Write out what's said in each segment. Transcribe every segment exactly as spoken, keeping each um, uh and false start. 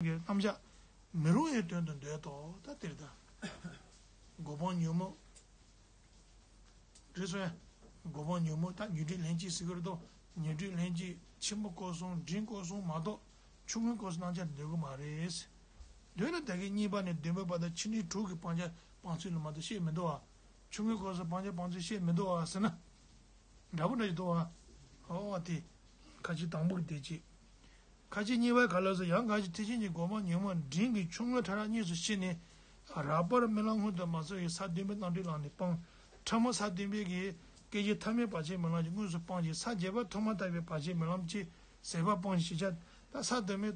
གི་རྣམ་གཞག་མི་རུང་བའི་དོན་དུ་འདོད་དོ། ད་དེར་ད་གོ་འཕང་ཉོན་མོངས། རེད་སོང་ཡ། གོ་འཕང་ཉོན་མོངས་ད་ཉོན་སྒྲིབ་ལྷན་སྐྱེས་ཟེར་གི་རེད་དོ། ཉོན་སྒྲིབ་ལྷན་སྐྱེས་ཆེན་པོ་སྐོར་གསུམ་འབྲིང་སྐོར་གསུམ་མ་གཏོགས་ཆུང་ངུའི་སྐོར་གསུམ་རྣམ་གཞག་འདོད་གི་མ་རེད། འདོད་ན་ད་གིན་གཉིས་པ་ནས་བདུན་པའི་བར་དུ་ཕྱི་ནུས་དྲུག་གི་སྤང་བྱ་སྤང་ཚུལ་ལ་མ་གཏོགས་བཤད་མི་འདུག་བ། ཆུང་ངུའི་སྐོར་གསུམ་སྤང་བྱ་སྤང་ཚུལ་བཤད་མི་འདུག་བ་ཟེར་ན། འདྲ་པོ་འདྲ་ཞིག་འདུག་བ། ཨོ་དེ། ཁ་ཅིག་དང་པོ་གི་དེ་ཅིག་ཁ་ཅིག་གཉིས་པའི་ག་ལ་སོ་ཡང་ག་ཅིག་ཐེག་ཆེན་གྱི་གོ་འཕང་ཉོན་མོངས་འབྲིང་གི་ཆུང་ངུ་ཕྲ་རགས་གཉིས་སུ་ཕྱེ་ནས། རགས་པར་རྨི་ལམ་སྔོན་དུ་མ་སོང་བའི་ས་བདུན་པའི་རྣམ་གྲོལ་ལམ་ནས་སྤང་། ཕྲ་མོ་ས་བདུན་པའི་གི་སྐད་ཅིག་ཐ་མའི་བར་ཆད་རྨི་ལམ་གྱིས་དངོས་སུ་སྤང་ཞིང་ས་བརྒྱད་པ་ཐོག་མར་ཐར་པའི་བར་ཆད་རྨི་ལམ་གྱིས་ཟད་པ་སྤང་ཞིང་ཞི་བྱ། ད་ས་བདུན་པའི་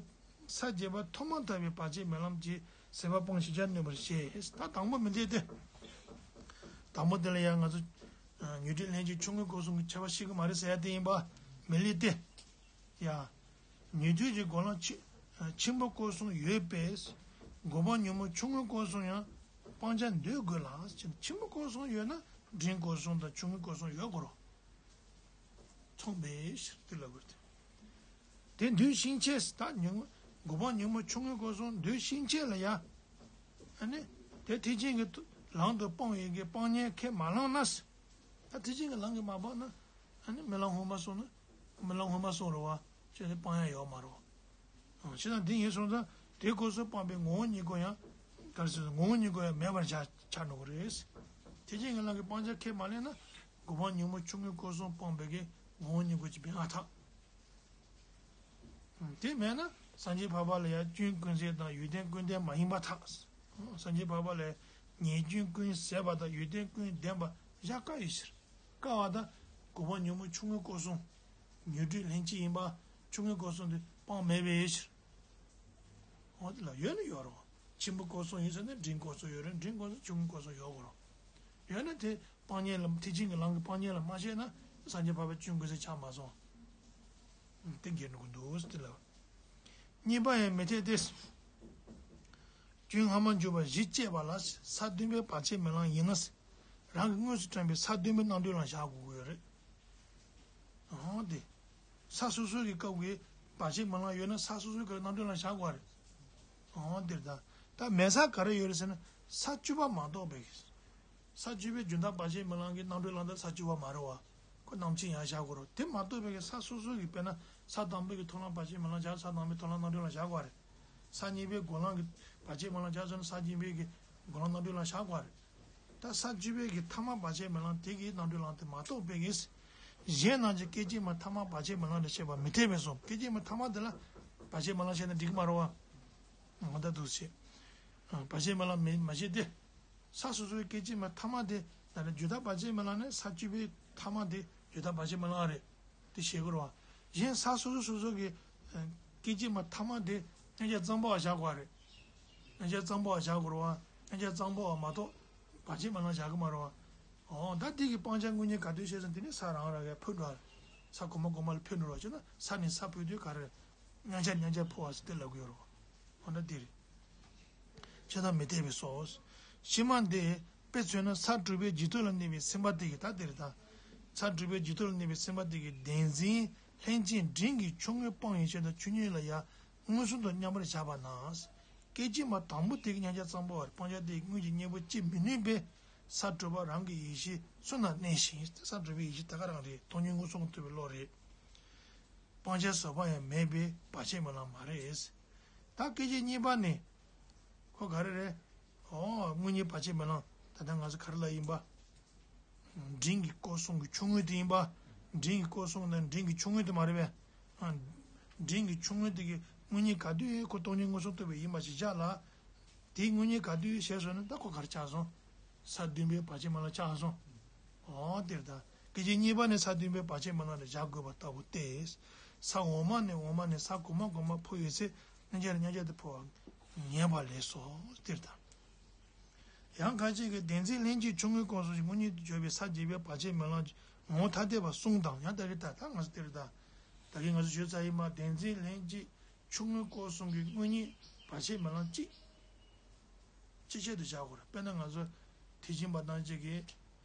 ས་བརྒྱད་པ་ཐོག་མར་ཐར་པའི་བར་ཆད་རྨི་ལམ་གྱིས་ཟད་པ་སྤང་ཞིང་ཞི་བྱ་ནུས་པར་བཤད། ད་དང་པོ་མི་འདོད་དེ། དང་པོ་དེ་ལ་ཡང་ང་ཚོ་ཉོན་སྒྲིབ་ལྷན་སྐྱེས་ཆུང་ངུའི་སྐོར་གསུམ་གྱི་ཁྱད་པར་ཤེས་ཀྱི་མ་རེད་ཟེར་ཡ་དེ་ཡིན་པ་མི་ལེགས་ཏེ། ཡ། ཉོན་སྒྲིབ་ཀྱི་སྒོ་ལམ་ཆེ་ཆེན་པོ་སྐོར་གསུམ་ཡོད་པས། གོ་འཕང་ཉོན་མོངས་ཆུང་ངུའི་སྐོར་གསུམ་ཡང་སྤང་བྱ་འདོད་དགོས་ལ། ཆེན་པོ་སྐོར་གསུམ་ཡོད་ན་འབྲིང་སྐོར་གསུམ་དང་ཆུང་ངུའི་སྐོར་གསུམ་ཡོད་དགོས་རོ། མཚུངས་པའི་ཕྱིར་དེ་ལ་དགོས་ཏེ། དེ་འདོད་ཤེས་ཆེས་ད་ཉོན་གོ་འཕང་ཉོན་མོངས་ཆུང་ངུའི་སྐོར་གསུམ་འདོད་ཤེས་ཆེས་ལ་ཡ། ཨ་ནི། དེ་ཐེག་ཆེན་གྱི་ལམ་དུ་སྤང་ཡི་གེ་སྤང་ཉན་ཁས་མ་བླངས་ན། ད་ཐེག་ཆེན་གྱི་ལམ་གྱིས་མ་སྤངས་ན། ཨ་ནི་རྨི་ལམ་སྔོན་མ་སོང་ན། རྨི་ལམ་སྔོན་མ་སོང་རེད་བ། ཅེས་ནི་སྤང་ཡ་ཡོད་མ་རེད་བ། ཨང་། ཅེས་དང་འདི་ཡིན་སོང་ཙང་དེ་སྐོར་གསུམ་སྤངས་པའི་ངོ་བོ་ཉིད་སྐོར་ཡང་། ག་རེ་ཟེར་ངོ་བོ་ཉིད་སྐོར་ཡང་མེད་པར་བཞག་ཆགས་འགྲོ་གི་རེད། ཐེག་ཆེན་གྱི་ལམ་གྱི་སྤང་བྱ་ཁས་མ་ལེན་ན། གོ་འཕང་ཉོན་མོངས་ཆུང་ངུའི་སྐོར་གསུམ་སྤངས་པའི་གི་ངོ་བོ་ཉིད་སྐོར་གྱི་བེང་ཨ་ཐག་དེ་མེད་ན་སངས་རྒྱས་འཕགས་པ་ལ་ཡང་སྐྱོན་ཀུན་ཟད་དང་ཡོན་ཏན་ཀུན་ལྡན་མ་ཡིན་པར་ཐལ། སངས་རྒྱས་འཕགས་པ་ལ་ཉེས་སྐྱོན་ཀུན་ཟད་པ་དང་ཡོན་ཏན་ཀུན་ལྡན་པ་བཞག་དཀའ་ཡི་ཕྱིར། དཀའ་བ་དང་གོ་འཕང་ཉོན་མོངས་ཆུང་ངུའི་སྐོར་གསུམ། ཉོན་སྒྲིབ་ལྷན་སྐྱེས་ཡིན་པ་ཆུང་ངུའི་སྐོར་གསུམ་དེ་སྤང་མེད་པའི་ཕྱིར། འོ་དེ་ལ་ཡོད་ན་ཡོད་རོགས། ཆེན་པོ་སྐོར་གསུམ་ཡིན་ཟེར་ན་འབྲིང་སྐོར་གསུམ་ཡོད་རེད། འབྲིང་སྐོར་གསུམ་ཆུང་ངུ་སྐོར་གསུམ་ཡོད་དགོས་རོགས། ཡོད་ན་དེ་སྤང་གཉེན་ལ་ཐེག་ཆེན་གྱི་ལམ་གྱི་སྤང་གཉེན་ལ་མ་བཤད་ན་སངས་རྒྱས་འཕགས་པའི་སྐྱོན་ཀུན་ཟད་ཆགས་མ་སོང་། དེ་འགལ་འགྲོ་གི་འདུག་ཟེར་དེ་ལ། གཉིས་པ་ཡང་མི་འཐད་དེ། སྐྱོན་སྔ་མ་འཇུག་པ་བཞི་བཅད་པ་ལ་ས་བདུན་པའི་བར་ཆད་རྨི་ལམ་ཡིན་ན། རང་གིས་དངོས་སུ་དྲངས་པའི་ས་བདུན་པའི་རྣམ་གྲོལ་ལམ་བཞག་དགོས་ཀྱི་ཡོད་རེད། འོང་དེ། ས་སོ་སོ་གི་སྐབས་ཀྱི་བར་ཆད་རྨི་ལམ་ཡོད་ན་ས་སོ་སོའི་སྐབས་རྣམ་གྲོལ་ལམ་བཞག་དགོས་རེད། འོང་དེར་ད། ད་མེད་ས་ག་རེ་ཡོད་རེད་ཟེར་ན་ས་བཅུ་པ་མ་གཏོགས་པའི། ས་བཅུ་པའི་རྒྱུན་མཐའ་བར་ཆད་རྨི་ལམ་གྱི་རྣམ་གྲོལ་ལམ་དེ་ས་བཅུ་པ་མ་རེད་བ། ཁོ་རྣམ་མཁྱེན་ཡང་བཞག་དགོས་རེད། དེ་མ་གཏོགས་པའི་ས་སོ་སོ་གི་དཔེར་ན་ས་དང་པོའི་གི་ཐོག་ལམ་བར་ཆད་རྨི་ལམ་བཞག་ས་དང་པོའི་ཐོག་ལམ་རྣམ་གྲོལ་ལམ་བཞག་དགོས་རེད། ས་གཉིས་པའི་འགོ་ལམ་གྱི་བར་ཆད་རྨི་ལམ་བྱས་ཚར་ན་ས་གཉིས་པའི་གི་འགོ་ལམ་རྣམ་གྲོལ་ལམ་བཞག་དགོས་རེད། ད་ས་བཅུ་པའི་གི་ཐ་མ་བར་ཆད་རྨི་ལམ་དེ་གི་རྣམ་གྲོལ་ལམ་དེ་མ་གཏོགས་པའི་གི། གཞན་རྣམས་ཀྱི་སྐད་ཅིག་མ་ཐ་མ་བར་ཆད་རྨི་ལམ་དུ་བཤད་པ་མི་འཐད་པས་སོ། སྐད་ཅིག་མ་ཐ་མ་དེ་ལ་བར་ཆད་རྨི་ལམ་བཤད་ན་འགྲིག་གི་མ་རེད་བ། ང་ད་འདུག་བྱེད། བར་ཆད་རྨི་ལམ་མི་མ་བཤད་དེ། ས་སོ་སོའི་སྐད་ཅིག་མ་ཐ་མ་དེ་ད་ནི་རྒྱུན་མཐའ་བར་ཆད་རྨི་ལམ་ནི་ས་བཅུ་པའི་ཐ་མ་དེ་རྒྱུན་མཐའ་བར་ཆད་རྨི་ལམ་རེད། དེ་ཤེས་དགོས་རེད་བ། གཞན་ས་སོ་སོ་སོ་སོ་གི་སྐད་ཅིག་མ་ཐ་མ་དེ་མཉམ་གཞག་གཙང་པོ་བ་བཞག་དགོས་རེད། མཉམ་གཞག་གཙང་པོ་བ་བཞག་དགོས་རེད་བ། མཉམ་གཞག་གཙང་པོ་བ་མ་གཏོགས་བར་ཆད་རྨི་ལམ་བཞག་གི་མ་རེད་བ། འོ་ད་དེ་གི་སྤང་བྱ་དངོས་གཉེན་ག་དུས་བཤད་ཟིན་དེ་ནི་ས་རང་རང་གི་འཕོ་འགྲོ་བ། ས་གོང་མ་གོང་མ་ལ་འཕོ་འགྲོ་བ་བྱས་ན་ས་ནས་ས་འཕོ་དུས་ག་རེ། མཉམ་གཞག་མཉམ་གཞག་འཕོ་བ་ཟེར་དེ་ལབ་གི་ཡོད་རེད་བ། འོ་ན་དེ་རེད། ཆད་དང་མི་འཐད་པས་སོ། ཕྱི་མ་འདི་དཔེ་མཚོན་ན་ས་དྲུག་པའི་རྒྱུད་སྟོད་ལ་གནས་པའི་སེམས་དཔའ་དེ་གིས་ད་དེ་རེད་ད། ས་དྲུག་པའི་རྒྱུད་སྟོད་ལ་གནས་པའི་སེམས་དཔའ་དེ་གིས་བདེན་འཛིན་ལྷན་སྐྱེས་འབྲིང་གི་ཆུང་ངུའི་སྤང་ཡི་ཆེད་དང་ཆོས་ཉིད་ལ་ཡང་མངོན་སུམ་དུ་མཉམ་པར་བཞག་པ་ན། སྐད་ཅིག་མ་དང་པོ་དེ་གི་མཉམ་གཞག་གཙང་པོ་བར་སྤང་བྱ་དེ་ཡི་དངོས་ཀྱི་གཉེན་པོ་སྐྱེ་མི་ནུས་པས་ས་དྲུག་པ་རང་གི་ཡེ་ཤེས་ཚུལ་རྣམས་གནས་ཤིང་ས་དྲུག་པའི་ཡེ་ཤེས་ད་ག་རང་རེད། སྟོང་ཉིད་མངོན་སུམ་ཐུབ་པའི་བློ་རེད། སྤང་བྱ་ཟད་པ་ཡང་མེད་པས་བར་ཆད་རྨི་ལམ་མ་རེད། ད་སྐད་ཅིག་གཉིས་པ་ནི། ཁོ་ག་རེ་རེད། ཨོ་དངོས་གཉེན་བར་ཆད་རྨི་ལམ་ད་ལྟ་ང་ཚོ་ག་རེ་ལབ་ཡིན་པ། འབྲིང་གི་སྐོར་གསུམ་གྱི་ཆུང་ངུ་དེ་ཡིན་པ། འབྲིང་གི་སྐོར་གསུམ་ནི་འབྲིང་གི་ཆུང་ངུ་དེ་མ་རེད་པས། ཨ། འབྲིང་གི་ཆུང་ངུ་དེ་གི་དངོས་གཉེན་ག་དུས་ཁོ་སྟོང་ཉིད་མངོན་སུམ་རྟོགས་པའི་ཡིན་པ་ཞིག་བཞག་ལ། དེའི་དངོས་གཉེན་ག་དུས་ཞེས་སོགས་ནི་ད་ཁོ་ག་རེ་ཆགས་སོང་། ས་བདུན་པའི་བར་ཆད་རྨི་ལམ་ཆགས་སོང་། འོ་དེར་ད། སྐད་ཅིག་གཉིས་པ་ནི་ས་བདུན་པའི་བར་ཆད་རྨི་ལམ་ལ་བཞག་དགོས་པ་ལྟ་བུ་སྟེ། ས་འོག་མ་ནས་འོག་མ་ནས་ས་གོང་མ་གོང་མ་འཕོ་བའི་ཚེ་མཉམ་གཞག་ལས་མཉམ་གཞག་ཏུ་འཕོ་བ་ངེས་པ་ལས་སོ་དེར་ད། ཡང་ཁ་ཅིག་གིས་བདེན་འཛིན་ལྷན་སྐྱེས་ཆུང་ངུའི་སྐོར་སོགས་ཀྱི་དངོས་གཉེན་དུ་གྱུར་པའི་ས་བརྒྱད་པའི་བར་ཆད་རྨི་ལམ་གྱི་ངོ་བོ་ཐ་དད་པ་གསུངས་དང་ཡང་ད་གི་ད་ད་ང་ཚོ་དེར་ད། ད་གི་ང་ཚོ་ཞུས་ཚར་ཡིན་པ་བདེན་འཛིན་ལྷན་སྐྱེས་ཆུང་ངུའི་སྐོར་གསུམ་གྱི་དངོས་གཉེན་བར་ཆད་རྨི་ལམ་གཅིག་ཅི་ཆེད་དུ་བཞག་དགོས་རེད། དཔེར་ན་ང་ཚོ་ཐེག་ཆེན་པ་ཐམས་ཅད་ཀྱི་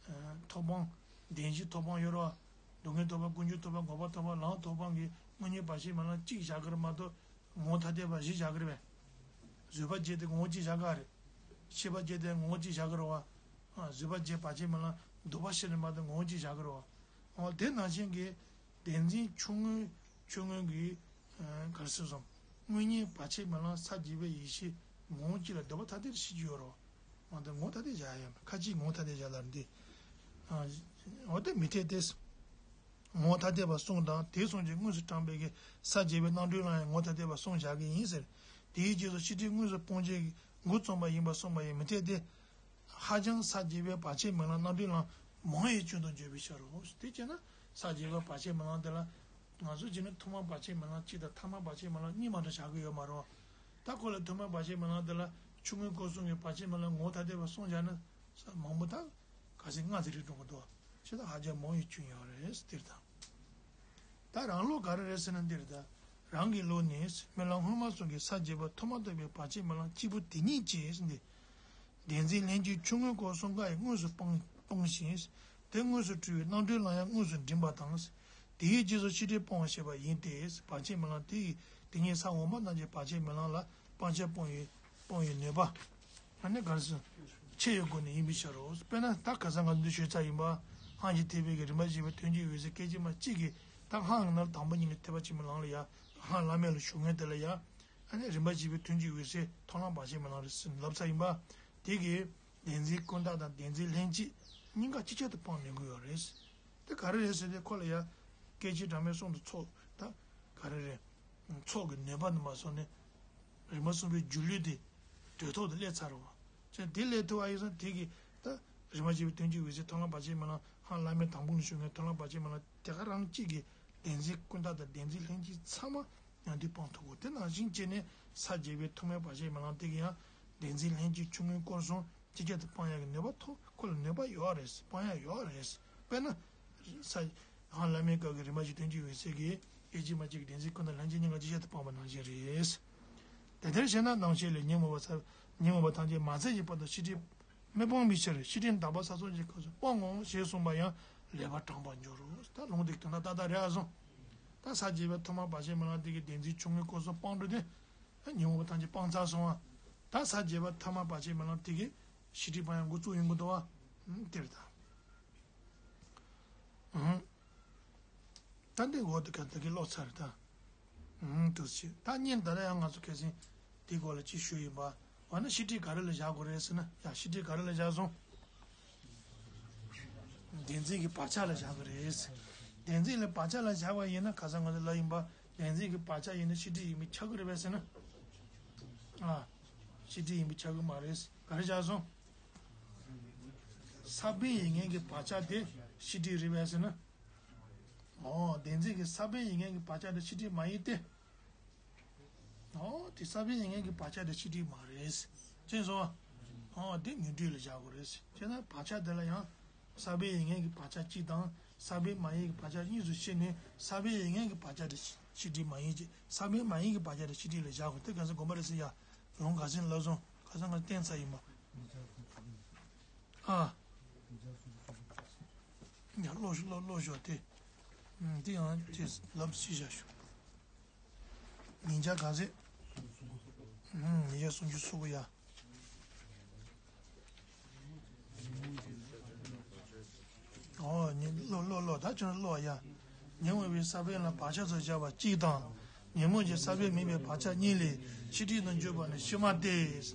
ཐོབ་དཔང་བདེན་བཞིའི་ཐོབ་དཔང་ཡོད་རེད་བ། སྡུག་བསྔལ་ཐོབ་དཔང་ཀུན་འབྱུང་ཐོབ་དཔང་འགོག་པ་ཐོབ་དཔང་ལམ་ཐོབ་དཔང་གི་དངོས་གཉེན་བར་ཆད་རྨི་ལམ་གཅིག་བཞག་གི་རེད་མ་གཏོགས་ངོ་བོ་ཐ་དད་པ་བཞི་བཞག་གི་རེད་པས། བཟོད་པ་བརྒྱད་དེ་ངོ་བོ་གཅིག་བཞག་ག་རེད། ཤེས་པ་བརྒྱད་དེ་ངོ་བོ་གཅིག་བཞག་གི་རེད་བ། ཨ། བཟོད་པ་བརྒྱད་བར་ཆད་མེད་ལམ་སྡུག་པ་ཤེས་རིག་མ་དེ་ངོ་བོ་གཅིག་བཞག་གི་རེད་བ། འོ་དེ་ནང་བཞིན་གྱི་བདེན་འཛིན་ཆོས་མངོན། ཆོས་མངོན་གྱི། ཨ། ག་རེ་ཟེར་སོང་། དངོས་གཉེན་བར་ཆད་མེད་ལམ་ས་བརྒྱད་པའི་ཡེ་ཤེས་ངོ་བོ་གཅིག་ལ་སྡུད་པ་ཐ་དད་ཤེས་ཀྱི་ཡོད་རེད་བ། འོ་དེ་ངོ་བོ་ཐ་དད་བཞག་ཡ་མེད། ཁ་ཅིག་ངོ་བོ་ཐ་དད་བཞག་ལབ་འདི། ཨ། འོ་དེ་མི་འཐད་དེ། ངོ་བོ་ཐ་དད་པ་གསུམ་དང་དེ་གསུམ་གྱིས་དངོས་སུ་དྲངས་པའི་གི་ས་བརྒྱད་པའི་རྣམ་གྲོལ་ལམ་ཡང་ངོ་བོ་ཐ་དད་པ་གསུམ་བཞག་གི་ཡིན་ཟེར། དེའི་རྗེས་སུ་ཕྱི་དྲིལ་དངོས་སུ་སྤོང་བྱེད་ཀྱི་འགོ་རྩོམ་པ་ཡིན་པར་གསུངས་པ་ཡང་མི་འཐད་དེ། ཧ་ཅང་ས་བརྒྱད་པའི་བར་ཆད་མེད་ལམ་རྣམ་གྲོལ་ལམ་མང་བའི་སྐྱོན་དུ་བརྗོད་པའི་ཕྱིར་རོ། དེ་བྱས་ན་ས་བརྒྱད་པའི་བར་ཆད་མེད་ལམ་དེ་ལ་ང་ཚོ་བྱས་ན་ཐོག་མ་བར་ཆད་མེད་ལམ་གཅིག་དང་ཐ་མ་བར་ཆད་མེད་ལམ་གཉིས་མ་གཏོགས་བཞག་གི་ཡོད་མ་རེད། ད་ཁོ་ལ་ཐོག་མ་བར་ཆད་མེད་ལམ་དེ་ལ་ཆོས་མངོན་སྐོར་གསུམ་གྱི་བར་ཆད་མེད་ལམ་ངོ་བོ་ཐ་དད་པ་གསུམ་བཞག་ན་ས་མང་པོ་དང་ག་ཚོད་ལྔ་ཙམ་རེད་འགྲོ་གི་འདུག་ཅེས་དང་ཧ་ཅང་མང་བའི་སྐྱོན་ཡོད་རེད་ཟེར་དེར་དང་། ད་རང་ལུགས་ག་རེ་རེད་ཟེར་ན་འདིར་ད། རང་གི་ལུགས་ནི་སྨོན་ལམ་སྔོན་མ་གསུམ་གྱི་ས་བརྒྱད་པ་ཐོག་མ་ཐོབ་པའི་བར་ཆད་མེད་ལམ་གཅིག་པུ་དེ་ཉིད་ཀྱིས་འདི། བདེན་འཛིན་ལྷན་སྐྱེས་ཆོས་མངོན་སྐོར་གསུམ་ཀ་ཡིས་དངོས་སུ་སྤང་སྤང་ཞིང་། དེ་དངོས་སུ་གྲུབ་པའི་རྣམ་གྲོལ་ལམ་ཡང་དངོས་སུ་འདྲེན་པ་དང་། དེའི་རྗེས་སུ་ཕྱི་དྲིལ་སྤོང་བར་བྱེད་པ་ཡིན་ཏེ། བར་ཆད་མེད་ལམ་དེ་ཡིས་དེ་ཉིད་ས་འོག་མ་རྣམས་ཀྱི་བར་ཆད་མེད་ལམ་ལ་སྤང་བྱ་སྤོང་བའི་སྤོང་བའི་ནུས་པ། ཨ་ནི་ག་རེ་ཟེར། ཆེ་བའི་སྒོ་ནས་ཡིན་པའི་ཕྱིར་རོ། དཔེར་ན་ད་ག་ས་ང་ཚོ་འདི་ཞུས་ཚར་ཡིན་པ། སྔགས་ཀྱི་ཐེག་པའི་གི་རིམ་པ་བཞི་པའི་ཐུན་གཅིག་འོད་གསལ་སྐད་ཅིག་མ་གཅིག་གིས་ད་སྔགས་ཀྱི་ནང་དང་པོ་ཉིད་ནས་ཐེག་པ་ཆེན་པོའི་ལམ་ལ་ཡ། སྔགས་བླ་མེད་ལ་ཞུགས་མཁན་དེ་ལ་ཡ། ཨ་ནི་རིམ་པ་བཞི་པའི་ཐུན་གཅིག་འོད་གསལ་མཐོང་ལམ་བར་ཆད་མེད་ལམ་རེད་ཟེར་ལབ་ཚར་ཡིན་པ། དེ་གིས་བདེན་འཛིན་ཀུན་བརྟགས་དང་བདེན་འཛིན་ལྷན་སྐྱེས་གཉིས་ཀ་གཅིག་ཆར་དུ་སྤང་ནུས་ཀྱི་ཡོད་རེད། དེ་ག་རེ་རེད་ཟེར་ཏེ་ཁོ་ལ་ཡ། སྐད་ཅིག་སྒྲ་མེད་གསུམ་དུ་ཚོགས་ད། ག་རེ་རེད། ཚོགས་ཀྱི་ནུས་པ་ནི་མ་སོང་ནས། རིམ་པ་གསུམ་པའི་སྒྱུ་ལུས་དེ། དོན་ཐོག་ཏུ་སླེབས་ཚར་བ། ཅེས་དེ་སླེབས་ཐུབ་པ་ཡིན་ཙང་དེ་གིས་ད། རིམ་པ་བཞི་པའི་ཐུན་གཅིག་འོད་གསལ་མཐོང་ལམ་བར་ཆད་མེད་ལམ་སྔགས་བླ་མེད་དང་པོ་ནས་ཞུགས་མཁན་མཐོང་ལམ་བར་ཆད་མེད་ལམ་དེ་ག་རང་གཅིག་གིས་བདེན་འཛིན་ཀུན་བརྟགས་དང་བདེན་འཛིན་ལྷན་སྐྱེས་ཚང་མ་ཡང་དུ་སྤང་ཐུབ་དགོས། དེ་ནང་བཞིན་བྱས་ནས་ས་བརྒྱད་པའི་ཐོག་མའི་བར་ཆད་མེད་ལམ་དེ་གིས་ཡང་བདེན་འཛིན་ལྷན་སྐྱེས་ཆོས་མངོན་སྐོར་གསུམ་གཅིག་ཆར་དུ་སྤང་ཡག་གི་ནུས་པ་ཐོབ། ཁོ་ལ་ནུས་པ་ཡོད་རེད། སྤང་ཡག་ཡོད་རེད། དཔེར་ན། ས། སྔགས་བླ་མེད་སྐབས་ཀྱི་རིམ་པ་བཞི་ཐུན་གཅིག་འོད་གསལ་གྱིས་སྐད་ཅིག་མ་གཅིག་གིས་བདེན་འཛིན་ཀུན་བརྟགས་ལྷན་སྐྱེས་གཉིས་ཀ་གཅིག་ཆར་དུ་སྤངས་པ་ནང་བཞིན་རེད། དེ་ལྟར་བྱས་ན་སྣང་མཆེད་ལས་ཉོན་མོངས་པ་ས། ཉོན་མོངས་པ་ཐམས་ཅད་མ་ཚད་ཀྱི་བར་དུ་ཕྱི་དྲིལ་མི་སྤོང་བའི་ཕྱིར་ཕྱི་དྲིལ་དག་པ་ས་གསུམ་གྱི་སྐབས་སུ་སྤོང་ངོ་ཞེས་གསུངས་པ་ཡང་ལེགས་པར་དྲངས་པར་འགྱུར་རོ། ད་ལུང་དེ་དོན་དག་ཏག་ཏག་རེད་ཨ་སོང་། ད་ས་བརྒྱད་པའི་ཐོག་མ་བར་ཆད་མེད་ལམ་དེ་གིས་བདེན་འཛིན་ཆོས་མངོན་སྐོར་གསུམ་སྤང་འགྲོ་དུས། ཉོན་མོངས་པ་ཐམས་ཅད་སྤངས་ཚར་སོང་ཨ། ད་ས་བརྒྱད་པ་ཐ་མ་བར་ཆད་མེད་ལམ་དེ་གིས་ཕྱི་དྲིལ་སྤང་ཡག་འགོ་བཙུགས་ཡོང་གི་འདུག་ཨ། དེ་རེད་ད། ཨང་། ད་འདི་འོག་ཏུ་ག་ད་གི་ཀློག་ཚར་ད། ཨང་། འདུག་སེ་ད་བརྙན་ད་ལ་ཡང་ང་ཚོ་གལ་སྲིད་དེའི་སྐོར་ལ་ཅིག་ཞུ་ཡིན་པ། འོ་ན་ཕྱི་དྲིལ་ག་རེ་ལ་བཞག་དགོས་རེད་ཟེར་ན་ཡ་ཕྱི་དྲིལ་ག་རེ་ལ་བཞག་སོང་། བདེན་འཛིན་གྱི་བག་ཆགས་ལ་བཞག་དགོས་རེད། བདེན་འཛིན་ལ་བག་ཆགས་ལ་བཞག་པ་ཡིན་ན་ག་ས་ང་ཚོ་ལ་ཡིན་པ་བདེན་འཛིན་གྱི་བག་ཆགས་ཡིན་ན་ཕྱི་དྲིལ་ཡིན་པས་ཁྱབ་ཀྱི་རེད་པས་ཟེར་ན། ཨ། ཕྱི་དྲིལ་ཡིན་པས་ཁྱབ་ཀྱི་མ་རེད། ག་རེ་བཞག་སོང་། ས་བོན་ཡིན་མཁན་གྱི་བག་ཆགས་དེ་ཕྱི་དྲིལ་རེད་པས་ཟེར་ན། ཨོ། བདེན་འཛིན་གྱི་ས་བོན་ཡིན་མཁན་གྱི་བག་ཆགས་དེ་ཕྱི་དྲིལ་མ་ཡིན་ཏེ། ཨོ། དེ་ས་བོན་ཡིན་མཁན་གྱི་བག་ཆགས་དེ་ཕྱི་དྲིལ་མ་རེད། ཅེས་སོ། ཨོ། དེ་ཉོན་སྒྲིབ་ལ་བཞག་དགོས་རེད། བྱས་ན་བག་ཆགས་དེ་ལ་ཡང་། ས་བོན་ཡིན་མཁན་གྱི་བག་ཆགས་གཅིག་དང་ས་བོན་མ་ཡིན་གྱི་བག་ཆགས་གཉིས་སུ་ཕྱེ་ནས་ས་བོན་ཡིན་མཁན་གྱི་བག་ཆགས་དེ་ཕྱི་དྲིལ་མ་ཡིན་གྱི་ས་བོན་མ་ཡིན་གྱི་བག་ཆགས་དེ་ཕྱི་དྲིལ་ལ་བཞག་དགོས། དེ་ག་ཚོད་དགོངས་པ་རེད་ཟེར་ཡ། ལུང་ག་ཚོད་ལབ་སོང་། ག་ཚོད་ང་བསྟན་ཚར་ཡིན་པ། ཨ། ཡ་ཀློག་ཤོག་ཀློག་ཀློག་ཤོག་དེ། ཨུམ། དེ་ཡང་དེ་ལབ་ཤེས་བྱ་ཤོག་ཉིན་ཞག་ག་ཚོད། ཨུམ། ཉིན་ཞག་སུམ་ཅུ་སོ་དགུ་ཡ། ཨོ། ཉིན་ཀློག་ཀློག་ཀློག་ད་ཁྱོད་ཀློག་ཡ། ཉོན་མོངས་པའི་ས་བོན་ལ་བག་ཆགས་སུ་བཞག་པ་གཅིག་དང་། ཉོན་མོངས་ཀྱི་ས་བོན་མིན་པའི་བག་ཆགས་གཉིས་ལས་ཕྱི་དྲིལ་དུ་འཇུག་པ་ནི་ཕྱི་མ་སྟེ།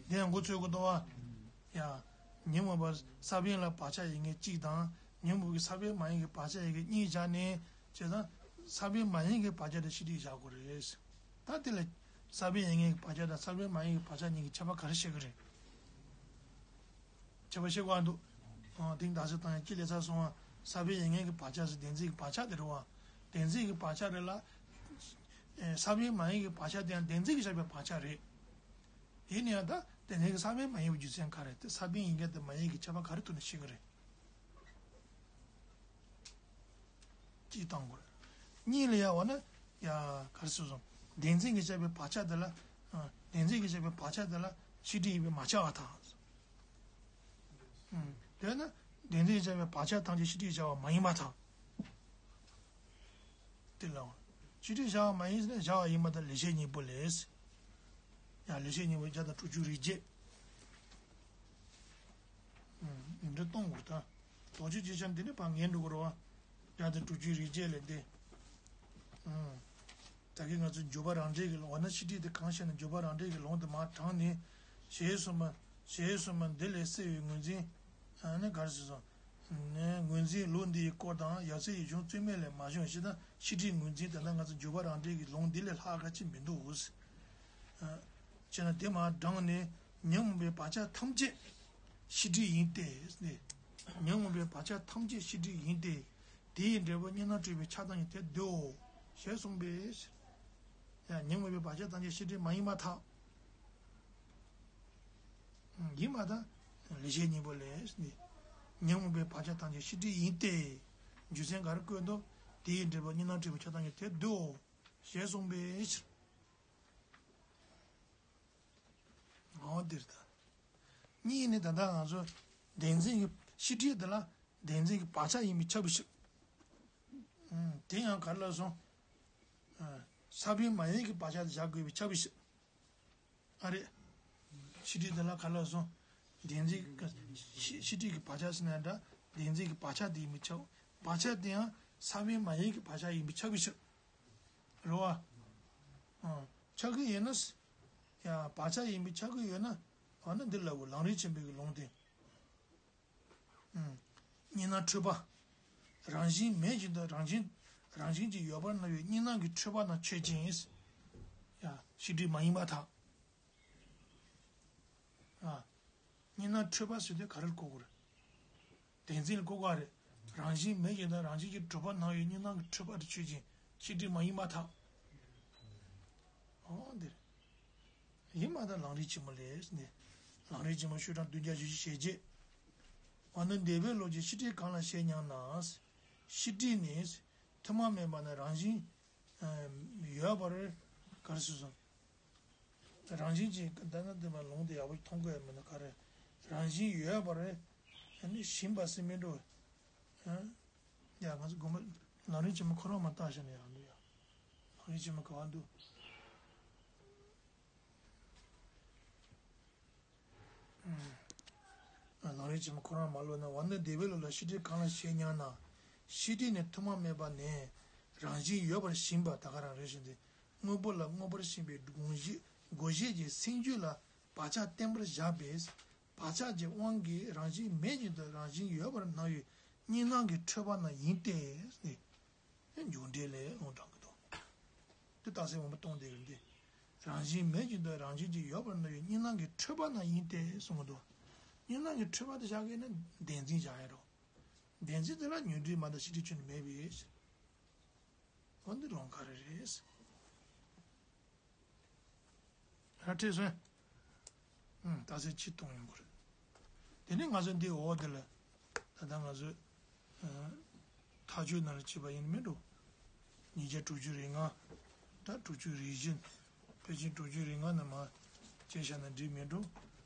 དེ་ཡང་འགོ་ཚུགས་དགོས་འདུག་བ། ཡ། ཉོན་མོངས་པ་ས་བོན་ལ་བག་ཆགས་ཡིན་མཁན་གཅིག་དང་། ཉོན་མོངས་ཀྱི་ས་བོན་མ་ཡིན་གྱི་བག་ཆགས་ཡིན་མཁན་གཉིས་བཞག་ནས། བྱས་ཙང་། ས་བོན་མ་ཡིན་གྱི་བག་ཆགས་དེ་ཕྱི་དྲིལ་བཞག་དགོས་རེད། ད་དེ་ལ། ས་བོན་ཡིན་མཁན་གྱི་བག་ཆགས་དང་ས་བོན་མ་ཡིན་གྱི་བག་ཆགས་གཉིས་ཀྱི་ཁྱད་པར་ག་རེ་ཤེས་ཀྱི་རེད། ཁྱད་པར་ཤེས་དགོས་འདུག་ཨ། དེང་སང་ད་ཡང་ཅི་ལས་ཚར་སོང་བ། ས་བོན་ཡིན་མཁན་གྱི་བག་ཆགས་སུ་བདེན་འཛིན་གྱི་བག་ཆགས་དེ་རེད་བ། བདེན་འཛིན་གྱི་བག་ཆགས་རེད་ལ། ཨེ། ས་བོན་མ་ཡིན་གྱི་བག་ཆགས་དེ་ཡང་བདེན་འཛིན་གྱིས་བཞག་པའི་བག་ཆགས་རེད། ཡིན་ན་ཡང་ད་བདེན་འཛིན་གྱི་ས་བོན་མ་ཡིན་པའི་རྒྱུ་མཚན་ག་རེ་རེད། དེ་ས་བོན་ཡིན་མཁན་དང་མ་ཡིན་གྱི་ཁྱད་པར་ག་རེ་ཐོག་ནས་ཤེས་ཀྱི་རེད། གཅིག་བཏང་དགོས་རེད། གཉིས་ལ་ཡ་འོ་ན། ཡ། ག་རེ་ཟེར་སོང་། བདེན་འཛིན་གྱིས་བཞག་པའི་བག་ཆགས་དེ་ལ། ཨ། བདེན་འཛིན་གྱིས་བཞག་པའི་བག་ཆགས་དེ་ལ་ཕྱི་དྲིལ་ཡིན་པས་མ་ཁྱབ་པར་ཐལ། ཨུམ། དེས་ན་བདེན་འཛིན་གྱིས་བཞག་པའི་བག་ཆགས་ཐམས་ཅད་ཕྱི་དྲིལ་བཞག་པ་མ་ཡིན་པར་ཐལ། དེ་ལ་འོ། ཕྱི་དྲིལ་བཞག་པ་མ་ཡིན་ཟེར་ན་བཞག་པ་ཡིན་པར་ཐལ། ལེགས་བཤད་སྙིང་པོ་ལས། ཡང་ལེགས་བཤད་སྙིང་པོ་བརྒྱ་དང་དྲུག་ཅུ་རེ་བརྒྱད། ཨུམ། འདི་འདྲ་གཏོང་དགོས་ད། རྡོ་རྗེ་རྗེ་ཤ་འདི་ནི་ཕར་ངན་འགྲོ་གི་རེད་བ། བརྒྱ་དང་དྲུག་ཅུ་རེ་བརྒྱད་ལས་འདི། ཨུམ། ད་གིན་ང་ཚོ་འཇུག་པ་རང་འགྲེལ་གྱི་ལུང་བ་ན་ཕྱི་དྲིལ་དེ་གང་ཤེས་ན་འཇུག་པ་རང་འགྲེལ་གྱི་ལུང་དེ་མར་དྲངས་ནས། ཞེས་གསུངས་པ། ཞེས་གསུངས་པ་འདི་ལས་གསལ་བའི་ངོས་འཛིན། ཨ་ནི་ག་རེ་ཟེར་སོང་། ངོས་འཛིན་ལུགས་འདིའི་སྐོར་དང་ཡབ་སྲས་ཡིག་ཆུང་རྩོད་མེད་ལས་མ་བྱུང་ཞེས་དང་ཕྱི་དྲིལ་ངོས་འཛིན་དེ་ལ་ང་ཚོ་འཇུག་པ་རང་འགྲེལ་གྱི་ལུང་འདི་ལས་ལྷག་ག་ཅི་མི་འདུག་ཅེ་ན་དེ་མར་དྲངས་ནས་ཉོན་མོངས་པའི་བག་ཆགས་ཐམས་ཅད་ཕྱི་དྲིལ་ཡིན་ཏེ། ཉོན་མོངས་པའི་བག་ཆགས་ཐམས་ཅད་ཕྱི་དྲིལ་ཡིན་ཏེ། དེའི་འབྲས་བུ་གཉིས་སྣང་འཁྲུལ་པའི་ཆགས་སྡང་ཉིད་དེར་འདུའོ། ཞེས་གསུངས་པས། ཡང་ཉོན་མོངས་པའི་བག་ཆགས་ཐམས་ཅད་ཕྱི་དྲིལ་མ་ཡིན་པར་ཐལ། ཡིན་པར་ཐལ། ལེགས་བཤད་སྙིང་པོ་ལས། ཉོན་མོངས་པའི་བག་ཆགས་ཐམས་ཅད་ཕྱི་དྲིལ་ཡིན་ཏེ། རྒྱུ་མཚན་ག་རེ་བཀོད་འདུག་དེའི་འབྲས་བུ་གཉིས་སྣང་འཁྲུལ་པའི་ཆགས་སྡང་ཉིད་དེར་འདུའོ། ཞེས་གསུངས་པའི་ཕྱིར། འོ་འདིར་ད། གཉིས་ནི་ད་ལྟ་ང་ཚོ་བདེན་འཛིན་གྱི་ཕྱི་དྲིལ་དེ་ལ་བདེན་འཛིན་གྱི་བག་ཆགས་ཡིན་པས་ཁྱབ་པའི་ཕྱིར། ཨུམ། དེ་ཡང་ག་རེ་ལབ་སོང་། ཨ། ས་བོན་མ་ཡིན་གྱི་བག་ཆགས་དེ་བཞག་དགོས་པས་ཁྱབ་པའི་ཕྱིར། ཨ་རེད། ཕྱི་དྲིལ་དེ་ལ་ག་རེ་ལབ་སོང་། བདེན་འཛིན་གྱི་ཕྱི་ཕྱི་དྲིལ་གྱི་བག་ཆགས་ཟེར་ན་འདྲ། བདེན་འཛིན་གྱི་བག་ཆགས་དེ་ཡིན་པས་ཁྱབ། བག་ཆགས་དེ་ཡང་ས་བོན་མ་ཡིན་གྱི་བག་ཆགས་ཡིན་པས་ཁྱབ་པའི་ཕྱིར། རེད་བ། ཨ། ཆགས་ཀྱི་ཡིན་ན། ཡང་བག་ཆགས་ཡིན་པས་ཆགས་ཀྱི་ཡོད་ན། འོ་ན་འདི་ལབ་དགོས། ལམ་རིམ་ཆེན་པོའི་གི་ལུང་དེ། ཨུམ། གཉིས་སྣང་འཁྲུལ་པ། རང་བཞིན་མེད་བཞིན་དུ་རང་བཞིན། རང་བཞིན་གྱིས་ཡོད་པར་སྣང་བའི་གཉིས་སྣང་གི་འཁྲུལ་པ་རྣམས་ཆོས་ཅན། ཡ། ཕྱི་དྲིལ་མ་ཡིན་པར་ཐལ། ཨ། གཉིས་སྣང་འཁྲུལ་པ་ཟེར་དུས་ག་རེ་གོ་དགོས་རེད། བདེན་འཛིན་ལ་གོ་དགོས་རེད། རང་བཞིན་མེད་ཀྱང་ད་རང་བཞིན་གྱིས་གྲུབ་པར་སྣང་བའི་གཉིས་སྣང་གི་འཁྲུལ་པ་དེ་ཆོས་ཅན། ཕྱི་དྲིལ་མ་ཡིན་པར་ཐལ། འོ་འདིར། ཡིན་མ་ད་ལམ་རིམ་ཆེན་མོ་ལས་ནི། ལམ་རིམ་ཆེན་མོ་ཤོག་གྲངས་བདུན་བརྒྱ་བཞི་བཅུ་ཞེ་བརྒྱད། འོ་ན་འདས་པའི་ལུགས་ཀྱི་ཕྱི་དྲིལ་གང་ལ་ཞེས་སྙམ་ན། ཕྱི་དྲིལ་ནི། ཐུན་མོང་མེད་པ་ནི་རང་བཞིན། ཡོད་པར། ག་རེ་ཟེར་སོང་། རང་བཞིན་གྱིས་ད་ནི་འདི་མ་ལུང་དེ་ཡག་པོ་མཐོང་གི་ཡོད་མིན་ན་ག་རེ། རང་བཞིན་ཡོད་པར་ནི་ཞེན་པ་ཟེར་མི་འགྲོ། ཡ་ང་ཚོ་དགོངས་པ་ལམ་རིམ་ཆེན་མོ་ཁོ་རང་མ་བལྟས་བཞག་ན་ཡག་འདུག་ཡ། ལམ་རིམ་ཆེན་མོ་ག་བ་འདུག་ལམ་རིམ་ཆེན་མོ་ཁོ་རང་མ་ཀློག་ན། འོ་ན་འདས་པའི་ལུགས་ལ་ཕྱི་དྲིལ་གང་ལ་ཞེས་སྙམ་ན། ཕྱི་དྲིལ་ནི་ཐུན་མོང་མེད་པ་ནས་རང་བཞིན་ཡོད་པར་ཞེན་པ་ད་ག་རང་རེད་ཞེས་ཏེ། དངོས་པོ་ལ་མངོན་པར་ཞེན་པའི་དགོངས་གཞི་དགོངས་གཞི་གི་སེམས་རྒྱུད་ལ་བག་ཆགས་བརྟན་པར་བཞག་པས། བག་ཆགས་ཀྱི་དབང་གིས་རང་བཞིན་མེད་བཞིན་དུ་རང་བཞིན་ཡོད་པར་སྣང་བའི་གཉིས་སྣང་གི་འཁྲུལ་པ་རྣམས་ཡིན་ཏེ། འཇུག་འགྲེལ་ལས་ལུང་དྲངས་ཀྱི་འདུག་དེ་རྟགས་གསལ་དབང་པོ་སྟོང་དེ་རེད་འདི། རང་བཞིན་མེད་བཞིན་དུ་རང་བཞིན་གྱིས་ཡོད་པར་སྣང་བའི་གཉིས་སྣང་གི་འཁྲུལ་པ་རྣམས་ཡིན་ཏེ་གསུངས་ཀྱི་འདུག་གཉིས་སྣང་གི་འཁྲུལ་པ་དེ་བཞག་གི་ན་བདེན་འཛིན་བཞག་ཡ་རོ། བདེན་འཛིན་དེ་ལ་ཉོན་སྒྲིབ་མ་དང་ཕྱི་དྲིལ་ཆོས་ནི་མེད་པས། འོ་འདི་ལུང་ག་རེ་རེད། ར་ཁྲེས་སོན། ཨུམ། རྟགས་གསལ་ཆེ་གཏོང་ཡོང་གི་རེད། དེ་ནས་ང་ཚོ་འདི་འོག་འདི་ལ། ད་ལྟ་ང་ཚོས། ཨ། མཐའ་དཔྱོད་ནང་ལ་བྱས་པ་ཡིན་མིན་འགྲོ། ཉིས་བརྒྱ་དྲུག་ཅུ་རེ་ལྔ། ད་དྲུག་ཅུ་རེ་བཞི། ཕལ་ཆེར་དྲུག་ཅུ་རེ་ལྔ་ནས་མར་བྱས་བཞག་ན་འགྲིག་མིན་འགྲོ།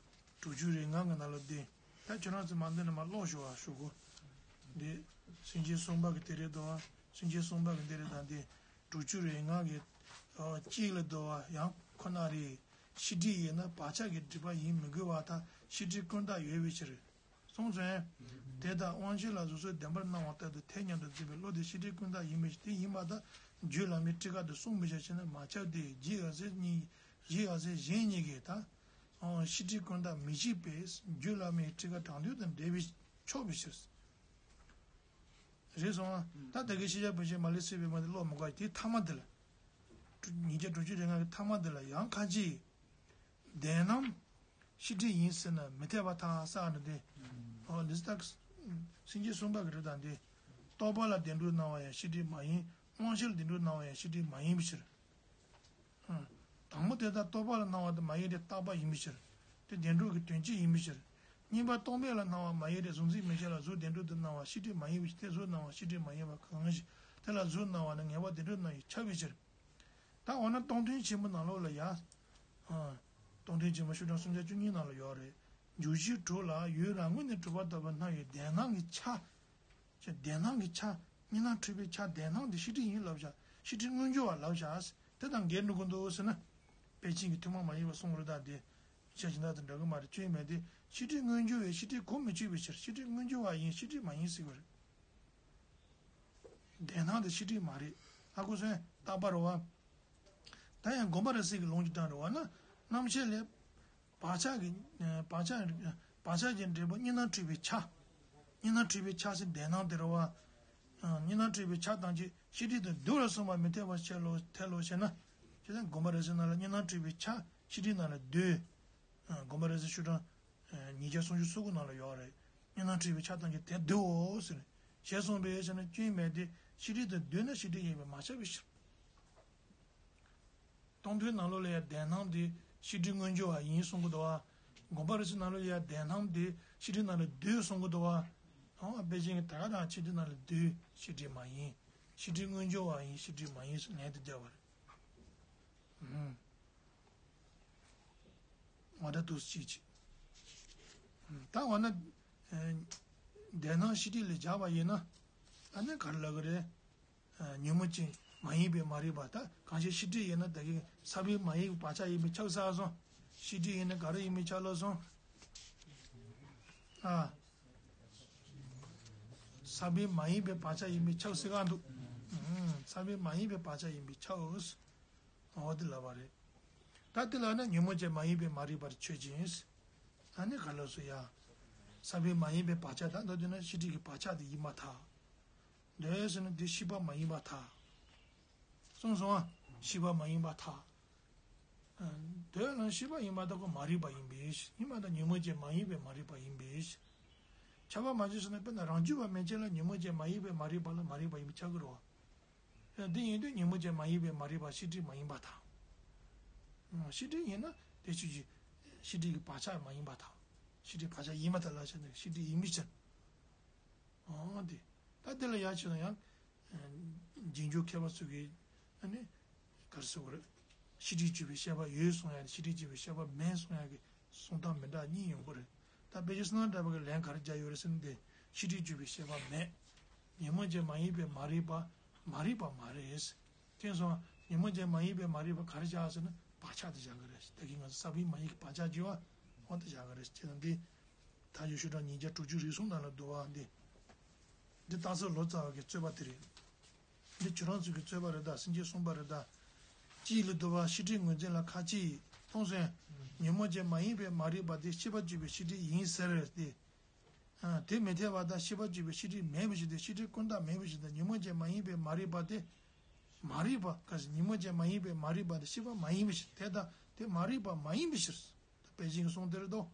དྲུག་ཅུ་རེ་ལྔ་གི་ནང་ལ་འདི། ད་ཁྱོད་རང་ཚོ་མ་འདི་ནས་མར་ཀློག་ཤོག་ཨ་ཞུ་གོ། འདི། སེམས་ཅན་གསུམ་པ་གི་དེ་རེད་དོ། སེམས་ཅན་གསུམ་པ་གི་འདི་རེད་ད་འདི། དྲུག་ཅུ་རེ་ལྔ་གི། ཨ། གཅིག་ལ་དོ་བ་ཡང་ཁོ་ན་རེ། ཕྱི་དྲིལ་ཡིན་ན་བག་ཆགས་ཀྱི་སྒྲིབ་པ་ཡིན་མི་དགོས་པར་ཐལ། ཕྱི་དྲིལ་ཀུན་བརྟགས་ཡོད་པའི་ཕྱིར། གསུངས་སོང་། དེ་ལྟར་དབང་ཤེས་ལ་གཟུགས་སོགས་བདེན་པར་སྣང་བ་ལྟར་དུ་ཐལ་སྙམ་དུ་འཛིན་པའི་བློ་དེ་ཕྱི་དྲིལ་ཀུན་བརྟགས་ཡིན་པའི་ཕྱིར། དེ་ཡིན་པར་ཐལ། རྒྱུད་བླ་མའི་ཊཱི་ཀ་དུ་གསུངས་མི་བྱ་ཞེ་ན་མ་ཁྱབ་སྟེ། རྗེ་ཡབ་སྲས་གཉིས། རྗེ་ཡབ་སྲས་གཞན་གཉིས་ཀྱིས་ད། ཨོ། ཕྱི་དྲིལ་ཀུན་བརྟགས་མི་བྱེད་པས་རྒྱུད་བླ་མའི་ཊཱི་ཀ་དྲང་དོན་དང་འབྲེལ་བའི་ཆོག་པའི་ཕྱིར། རེད་སོང་ཨ། ད་ད་གིན་ཤེས་བྱ་བུ་ཆེན་མ་ལུས་སེལ་བའི་མ་དེ་ཀློག་མི་དགོས། དེའི་མཐའ་མ་དེ་ལ། ཉིས་བརྒྱ་དྲུག་ཅུ་རེ་ལྔ་གི་མཐའ་མ་དེ་ལ་ཡང་ཁ་ཅིག་བདེན་རྣམ་ཕྱི་དྲིལ་ཡིན་ཟེར་ན་མི་འཐད་པར་ཐལ་ཟེར་ནི་དེ། ཨོ། འདི་ལྟར་སེམས་ཅན་གསུམ་པ་གི་རིགས་དང་དེ། རྟོག་པ་ལ་བདེན་གྲུབ་སྣང་བ་ཡང་ཕྱི་དྲིལ་མ་ཡིན། དབང་ཤེས་ལ་བདེན་གྲུབ་སྣང་བ་ཡང་ཕྱི་དྲིལ་མ་ཡིན་པའི་ཕྱིར། དང་པོ་དེ་དག་རྟོག་པ་ལ་སྣང་བ་དེ་མ་ཡིན་ཏེ་རྟག་པ་ཡིན་པའི་ཕྱིར། དེ་བདེན་གྲུབ་ཀྱི་དོན་སྤྱི་ཡིན་པའི་ཕྱིར། གཉིས་པ་རྟོག་མེད་ལ་སྣང་བ་མ་ཡིན་ཏེ་གཟུགས་འཛིན་མིག་ཤེས་ལ་གཟུགས་བདེན་གྲུབ་ཏུ་སྣང་བ་ཕྱི་དྲིལ་མ་ཡིན་པའི་ཕྱིར། དེ་གཟུགས་སྣང་བ་ཕྱི་དྲིལ་མ་ཡིན་པ་གང་ཞིག་དེ་ལ་གཟུགས་སྣང་བ་ནི་ངེས་པ་བདེན་གྲུབ་རྣམས་ཀྱིས་ཁྱབ་པའི་ཕྱིར། ད་འོ་ན་སྟོང་ཐུན་ཆེན་པོ་ནང་ལོགས་ལ་ཡ། ཨ། སྟོང་ཐུན་ཆེན་པོ་ཤོག་གྲངས་སུམ་བརྒྱ་བཅུ་གཉིས་ནང་ལ་ཡོད་རེད། འཇུག་གཞི་དྲུག་ལ་ཡུལ་རང་ངོས་ནས་གྲུབ་པ་ལྟ་བུར་སྣང་བའི་བདེན་སྣང་གི་ཆ། ཅེས་བདེན་སྣང་གི་ཆ། གཉིས་སྣང་འཁྲུལ་པའི་ཆ། བདེན་སྣང་དེ་ཕྱི་དྲིལ་ཡིན་ལབ་བཞག་ཕྱི་དྲིལ་མངོན་གྱུར་བ་ལབ་བཞག་དེ་དང་འགལ་འགྲོ་གི་འདུག་ཟེར་ན། པཎ་ཆེན་གྱི་ཐུན་མོང་མ་ཡིན་པ་གསུང་གི་རེད་ད་དེ། བཤད་ཀྱི་ན་དང་འདྲ་གི་མ་རེད། སྐྱོན་མེད་དེ་ཤེས་སྒྲིབ་མངོན་གྱུར་བས་ཤེས་སྒྲིབ་གོ་མི་ཆོད་པའི་ཕྱིར་ཤེས་སྒྲིབ་མངོན་གྱུར་བ་ཡིན་ཤེས་སྒྲིབ་མ་ཡིན་ཟེར་བ་རེད། བདེན་སྣང་དེ་ཤེས་སྒྲིབ་མ་རེད། ཨ་ཁུ་སོན་རྟག་པ་རེད་བ། ད་ཡང་དགོངས་པ་རབ་གསལ་གྱི་ལུང་གཅིག་དྲངས་རེད་བ་ན། རྣམ་ཤེས་ལས། བག་ཆགས་ཀྱི། བག་ཆགས། བག་ཆགས་ཀྱི་འབྲས་བུ་གཉིས་སྣང་འཁྲུལ་པའི་ཆ། གཉིས་སྣང་འཁྲུལ་པའི་ཆ་ཟེར་བདེན་སྣང་དེ་རེད་བ། གཉིས་སྣང་འཁྲུལ་པའི་ཆ་ཐམས་ཅད་ཤེས་སྒྲིབ་དང་བསྡུ་བར་གསུངས་པ་མི་འཐད་པར་ཐལ་ལོ་ཐལ་ལོ་ཞེ་ན། ཇི་ལྟར་དགོངས་པ་རབ་གསལ་ནང་ལ་གཉིས་སྣང་འཁྲུལ་པའི་ཆ་ཤེས་སྒྲིབ་ནང་ལ་བསྡུ། དགོངས་པ་རབ་གསལ་ཤོག་གྲངས། ཉིས་བརྒྱ་སུམ་ཅུ་སོ་དགུ་ནང་ལ་ཡོད་རེད། གཉིས་སྣང་འཁྲུལ་པའི་ཆ་ཐམས་ཅད་དེར་བསྡུའོ་ཟེར། ཞེས་གསུངས་པས་ཟེར་ན་སྐྱོན་མེད་དེ། ཤེས་སྒྲིབ་དང་བསྡུ་ན་ཤེས་སྒྲིབ་ཡིན་པས་མ་ཁྱབ་པའི་ཕྱིར། སྟོང་ཐུན་ནང་ལོགས་ལ་ཡང་བདེན་སྣང་དེ་ཤེས་སྒྲིབ་མངོན་གྱུར་བ་ཡིན་གསུང་གི་འདུག་བ། དགོངས་པ་རབ་གསལ་ནང་ལོགས་ལ་ཡང་བདེན་སྣང་དེ་ཤེས་སྒྲིབ་ནང་ལ་བསྡུ་གསུང་གི་འདུག་བ། ཨང་དཔེ་ཅན་གྱི་ད་ག་རང་ཤེས་སྒྲིབ་ནང་ལ་བསྡུ། ཤེས་སྒྲིབ་མ་ཡིན། ཤེས་སྒྲིབ་མངོན་གྱུར་བ་ཡིན་ཤེས་སྒྲིབ་མ་ཡིན་ཟེར་ལན་དེ་བརྒྱབ་པ་རེད། ཨང་། ང་ད་དུས་གཅིག་ཅིག་ད་འོ་ན། བདེན་སྣང་ཤེས་སྒྲིབ་ལ་སྦྱར་བ་ཡིན་ན། ཨ་ནི་ག་རེ་ལབ་ཀྱི་རེད། ཉོན་མོངས་ཅན་མ་ཡིན་པའི་མ་རིག་པ་ད་གང་ཞིག་ཤེས་སྒྲིབ་ཡིན་ན་ད་གིན་ས་བོན་མ་ཡིན་པའི་བག་ཆགས་ཡིན་པས་ཁྱབ་ཚར་སོང་། ཤེས་སྒྲིབ་ཡིན་ན་ག་རེ་ཡིན་པས་ཁྱབ་ལོག་སོང་། ཨ། ས་བོན་མ་ཡིན་པའི་བག་ཆགས་ཡིན་པས་ཁྱབ་ཟེར་ག་འདུག་ཨང་། ས་བོན་མ་ཡིན་པའི་བག་ཆགས་ཡིན་པས་ཁྱབ། འོ་དེ་ལབ་པ་རེད། ད་དེ་ལ་ན་ཉོན་མོངས་ཅན་མ་ཡིན་པའི་མ་རིག་པར་ཆོས་ཅན། ཨ་ནི་ག་ལ་སོ་ཡ། ས་བོན་མ་ཡིན་པའི་བག་ཆགས་ད་འདོད་དུས་ན་ཤེས་སྒྲིབ་ཀྱི་བག་ཆགས་དེ་ཡིན་མ་ཐག་འདོད་ཟེར་ན་འདི་ཤེས་པ་མ་ཡིན་པ་ཐག་གསུངས་སོང་ཨ། ཤེས་པ་མ་ཡིན་པ་ཐག་འདོད་ལ་ཤེས་པ་ཡིན་པ་ཐག་གོ་མ་རིག་པ་ཡིན་པས་ཡིན་པ་ཐག་ཉོན་མོངས་ཅན་མ་ཡིན་པའི་མ་རིག་པ་ཡིན་པས། ཁྱབ་པ་མ་བྱས་ཟེར་ན་དཔེར་ན་རང་རྒྱུད་པ་མན་ཆད་ལ་ཉོན་མོངས་ཅན་མ་ཡིན་པའི་མ་རིག་པ་ལ་མ་རིག་པ་ཡིན་པས་ཁྱབ་ཀྱི་རེད་བ། འདི་ཡིན་དུས་ཉོན་མོངས་ཅན་མ་ཡིན་པའི་མ་རིག་པ་ཤེས་སྒྲིབ་མ་ཡིན་པར་ཐལ། ཤེས་སྒྲིབ་ཡིན་ན་དེ་ཆོས་ཅན། ཤེས་སྒྲིབ་ཀྱི་བག་ཆགས་མ་ཡིན་པར་ཐལ། ཤེས་སྒྲིབ་བག་ཆགས་ཡིན་པར་ཐལ་ལ་བྱས་ན་ཤེས་སྒྲིབ་ཡིན་པའི་ཕྱིར། འོ་དེ། ད་དེ་ལ་ཡང་བྱས་ན་ཡང་། རྗེས་འཇུག་མཁས་པ་ཚོ་གིས་ཨ་ནི། ག་རེ་ཟེར་དགོས་རེད། ཤེས་སྒྲིབ་གཅོད་པའི་བཤད་པ་ཡོད་གསུང་ཡ་ཤེས་སྒྲིབ་གཅོད་པའི་བཤད་པ་མེད་གསུང་ཡ་གི་གསུང་སྟངས་མི་འདྲ་གཉིས་ཡོང་གི་རེད། ད་དཔེ་ཆ་སུ་ན་འདྲ་བ་གི་ལན་ག་རེ་རྒྱག་ཡོད་རེད་ཟེར་ན་དེ་ཤེས་སྒྲིབ་གཅོད་པའི་བཤད་པ་མེད། ཉོན་མོངས་ཅན་མ་ཡིན་པའི་མ་རིག་པ་མ་རིག་པ་མ་རེད། དེ་སོང་ཉོན་མོངས་ཅན་མ་ཡིན་པའི་མ་རིག་པ་ག་རེ་བྱ་ཟེར་ན་བག་ཆགས་དེ་བཞག་གི་རེད། ད་གིན་ང་ཚོ་ས་བོན་མ་ཡིན་གྱི་བག་ཆགས་ཀྱི་བ་འོ་དེ་བཞག་གི་རེད་ཅེས་དང་འདི། ད་ཡོད་ཤོད་གྲངས་ཉིས་བརྒྱ་དྲུག་ཅུ་རེ་གསུམ་ནང་ལ་འདུ་བ་འདི། འདི་རྟགས་གསལ་ལོ་ཙཱ་བ་གི་རྩོད་པ་དེ་རེད། འདི་ཁྱོད་རང་ཚོ་གི་རྩོད་པ་རེད་ད་སེམས་ཅན་གསུམ་པ་རེད་ད། གཅིག་ལ་འདུ་བ་ཤེས་སྒྲིབ་ངོས་འཛིན་ལ་ཁ་ཅིག་གཏོང་སོན། ཉོན་མོངས་ཅན་མ་ཡིན་པའི་མ་རིག་པ་དེ་ཤེས་པ་གཅོད་པའི་ཤེས་སྒྲིབ་ཡིན་ཟེར་ཏེ། དེ་མི་འཐད་པ་དང་ཤེས་པ་གཅོད་པའི་ཤེས་སྒྲིབ་མེད་པའི་ཕྱིར་ཏེ་ཤེས་སྒྲིབ་ཀུན་བརྟགས་མེད་པའི་ཕྱིར་ཏེ་ཉོན་མོངས་ཅན་མ་ཡིན་པའི་མ་རིག་པ་དེ། མ་རིག་པ་ག་ཟེར་ཉོན་མོངས་ཅན་མ་ཡིན་པའི་མ་རིག་པ་དེ་ཤེས་པ་མ་ཡིན་པའི་ཕྱིར་དེ་དང་དེ་མ་རིག་པ་མ་ཡིན་པའི་ཕྱིར། དཔེ་ཅན་གྱི་གསུང་དེ་རེད་དོ།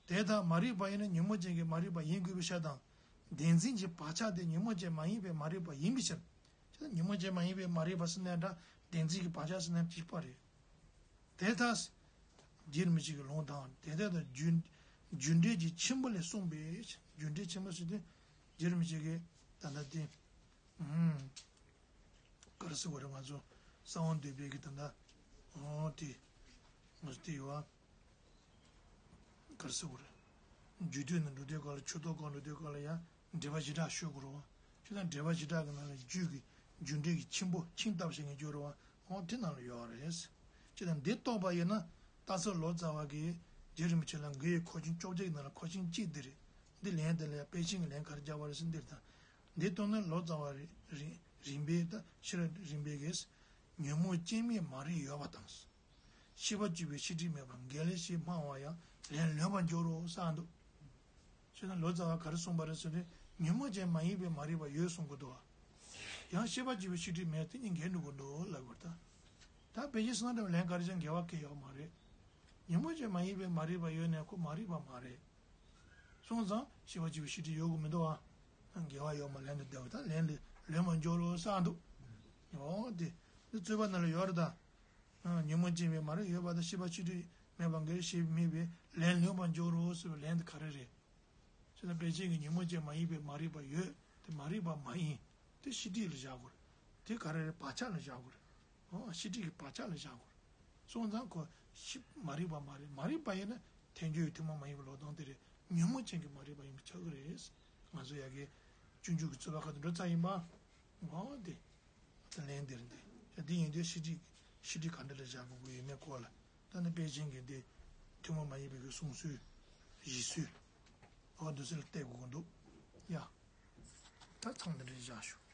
དེ་ལྟར་མ་རིག་པ་ཡིན་ན་ཉོན་མོངས་ཅན་གྱི་མ་རིག་པ་ཡིན་དགོས་པའི་ཕྱིར་དང་། བདེན་འཛིན་གྱི་བག་ཆགས་དེ་ཉོན་མོངས་ཅན་མ་ཡིན་པའི་མ་རིག་པ་ཡིན་པའི་ཕྱིར། དེ་ལྟར་ཉོན་མོངས་ཅན་མ་ཡིན་པའི་མ་རིག་པ་ཟེར་ན་འདྲ་བདེན་འཛིན་གྱི་བག་ཆགས་ཟེར་ན་གཅིག་པ་རེད། དེ་ལྟར། རྗེ་རིན་པོ་ཆེ་གི་ལུང་དང་དེ་ལྟར་དུ་རྒྱུ་རྒྱུ་འབྲས་ཀྱི་ཆེན་པོ་ལས་གསུངས་པས་རྒྱུ་འབྲས་ཆེན་པོ་ཟེར་དུས་རྗེ་རིན་པོ་ཆེ་གི་ད་ལྟ་དེ། ག་རེ་ཟེར་བ་རེད་ང་ཚོ་གསང་བ་འདུས་པའི་གི་ད་ལྟ་འོ་དེ་ང་ཚོ་དེ་ཡོད་ཨ། ག་རེ་ཟེར་བ་རེད། རྒྱུད་སྡེ་ནང་འགྲོ་དུས་སྐབས་ལ་ཆོས་ཐོག་སྐོར་འགྲོ་དུས་སྐབས་ལ་ཡང་འགྲེལ་པ་བཞི་སྦྲགས་ཤོད་དགོས་རེད་བ། ཆོས་དང་འགྲེལ་པ་བཞི་སྦྲགས་ཀྱི་ནང་ལ་རྒྱུད་ཀྱི་རྒྱུ་འབྲས་ཀྱི་ཆེན་པོ་ཆིངས་བཏབ་བྱེད་མཁན་བརྗོད་རེད་བ་འོ་དེ་ནང་ལ་ཡོད་རེད། ཆོས་དང་འདི་རྟོགས་པ་ཡིན་ན་རྟགས་གསལ་ལོ་ཙཱ་བ་གིས་རྗེ་རིན་པོ་ཆེ་ལ་འགལ་བའི་མཁོ་ཆེན་བཅོ་བརྒྱད་ཀྱི་ནང་ལ་མཁོ་ཆེན་གཅིག་འདི་རེད། འདི་ལན་དེ་ལ་ཡང་དཔེ་ཆེན་གྱི་ལན་ག་རེ་རྒྱག་པ་རེད་ཟེར་འདིར་དང་། འདི་ལྟར་ན་ལོ་ཙཱ་བ་རིམ་པས་ད་ཤེས་རབ་རིམ་པས་ཀྱིས་ཉོན་མོངས་སྐྱེ་མེད་མ་རིག་ཡོད་པ་དང་། ཤེས་པ་གཅོད་པའི་ཤེས་སྒྲིབ་མེད་པར་འགལ་ལས་ཞེས་སྨྲ་བ་ཡང་ལན་ལོན་པར་འགྱུར་རོ་གསུངས་འདུག་ཅེ་ན་ལོ་ཙཱ་བ་ག་རེ་གསུངས་པ་རེད་ཟེར་ན་ཉོན་མོངས་ཅན་མ་ཡིན་པའི་མ་རིག་པ་ཡོད་གསུང་གི་འདུག་བ། ཡང་ཤེས་པ་གཅོད་པའི་ཤེས་སྒྲིབ་མེད་དེ་གཉིས་འགལ་འགྲོ་གི་འདུག་ལབ་དགོས་ད། ད་དཔེ་ཆའི་གསང་སྟེ་ལན་ག་རེ་བྱས་འགལ་བ་གང་ཡང་ཡོད་མ་རེད། ཉོན་མོངས་ཅན་མ་ཡིན་པའི་མ་རིག་པ་ཡོད་ནའི་ཁོ་མ་རིག་པ་མ་རེད། སོང་ཙང་ཤེས་པ་གཅོད་པའི་ཤེས་སྒྲིབ་ཡོད་དགོས་མི་འདུག་ཨ། འགལ་བ་ཡོད་མ་ལན་དུ་བདེ་བ་དང་ལན་ལས་ལོན་པར་འགྱུར་རོ་གསུངས་འདུག་འོ་དེ། འདི་རྩོད་པ་ནང་ལ་ཡོད་རེད་ད། ཉོན་མོངས་ཅན་མའི་མ་རིག་ཡོད་པ་དང་ཤེས་པ་གཅོད་སྒྲིབ་མེད་པར་འགལ་ཞེས་སྨྲས་པས་ལན་ལོན་པར་འགྱུར་རོ་ཟེར་བའི་ལན་དེ་ག་རེ་རེད། ཅེ་ན་དཔེ་ཅན་གྱི་ཉོན་མོངས་ཅན་མ་ཡིན་པའི་མ་རིག་པ་ཡོད་དེ་མ་རིག་པ་མ་ཡིན། དེ་ཤེས་སྒྲིབ་ལ་བཞག་དགོས་རེད། དེ་ག་རེ་རེད་བག་ཆགས་ལ་བཞག་དགོས་རེད། ཨོ་ཤེས་སྒྲིབ་ཀྱི་བག་ཆགས་ལ་བཞག་དགོས་རེད། སོང་ཙང་ཁོ་ཤི་མ་རིག་པ་མ་རེད། མ་རིག་པ་ཡིན་ན་ཐལ་འགྱུར་བའི་ཐུན་མོང་མ་ཡིན་པའི་ལོག་ལྟ་དེ་རེད། ཉོན་མོངས་ཅན་གྱི་མ་རིག་པ་ཡིན་པ་ཆགས་ཀྱི་རེད། ང་ཚོ་ཡ་གི་སྤྱོད་འཇུག་གི་རྩོད་པ་ཁ་ཐུག་འགྲོ་ཚར་ཡིན་པ། ཨོ་དེ། ད་ལན་འདིར་འདི། ཡ་འདི་ཡིན་དུས་ཤེས་སྒྲིབ། ཆེད་ཁྲིད་ག་འདྲ་རེ་བཞག་དགོས་ཀྱི་ཡོད་མེད་སྐོར་ལ། ད་ནི་པེ་ཅིང་གི་འདི་ཐུན་མོང་མ་ཡིན་པའི་གི་གསུང་སྲོལ་བཞེད་སྲོལ་འོ་འདི་ཚོ་ལ་བལྟ་དགོས་ཀྱི་འདུག་ཡ། ད་མཚམས་འདི་འདྲ་བཞག་ཞུ།